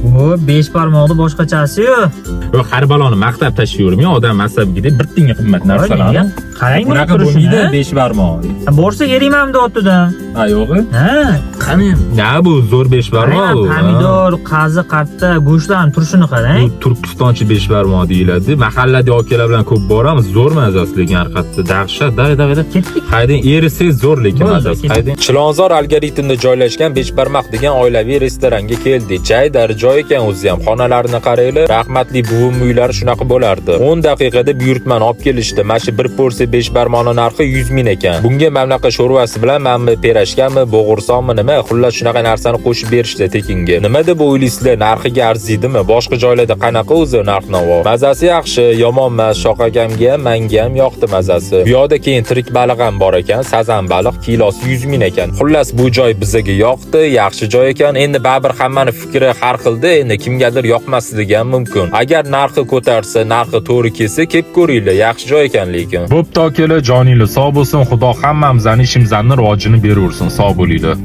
O, besh barmoqni boshqachasi-yu. Yo'q, har baloni maqtab tashlayvermang, odam asabiga bir tinga qimmat narsalarni. Qarang buni Bunaqa turishini. bo'lmaydi besh barmoq. Borsa eriyman deyotdim. Ha, yo'g'i? Ha. Qani? Na, bu zo'r besh barmoq. Qarang, bu. pomidor, qazi, qatta, go'shtlarni turishini qarang. Bu turkistonchi besh barmoq deyiladi. Mahallada akalar bilan ko'p boramiz, zo'r mazasi lekin harqatda dahshat. Davay, davay, davay. Ketdik. Haydang, erisangiz zo'r lekin Bo'ldi, mazasi. ketdik. Haydang. Chilonzor algoritmda joylashgan beshbarmoq degan oilaviy restoranga keldik. Jaydar joy ekan o'zi ham. Xonalarini qaranglar, rahmatli buvim uylari shunaqa bo'lardi. 10 daqiqada buyurtmani olib kelishdi. Mana shu bir porsiya beshbarmoqning narxi 100 ming ekan. Bunga mamlaqa sho'rvasi bilan manmi perashkami, bo'g'irsoqmi nima, xullas shunaqa narsani qo'shib berishdi tekinga. Nima deb o'ylaysizlar, narxiga arziydimi? Boshqa joylarda qanaqa o'zi narx-navo? Mazasi yaxshi, yomon emas. Shoh akamga ham, manga ham yoqdi mazasi. Bu yoqda keyin tirik baliq ham bor ekan, sazan baliq kilosi 100 ming ekan. Xullas bu joy bizaga yoqdi, yaxshi joy ekan. Endi baribir hammani fikri har xilda, endi kimgadir yoqmasligi ham mumkin. Agar narxi ko'tarsa, narxi to'g'ri kelsa, kelib ko'ringlar, yaxshi joy ekan lekin. Bo'pti akalar, joninglar sog' bo'lsin. Xudo hammamizni ishimizni rivojini beraversin. Sog' bo'linglar.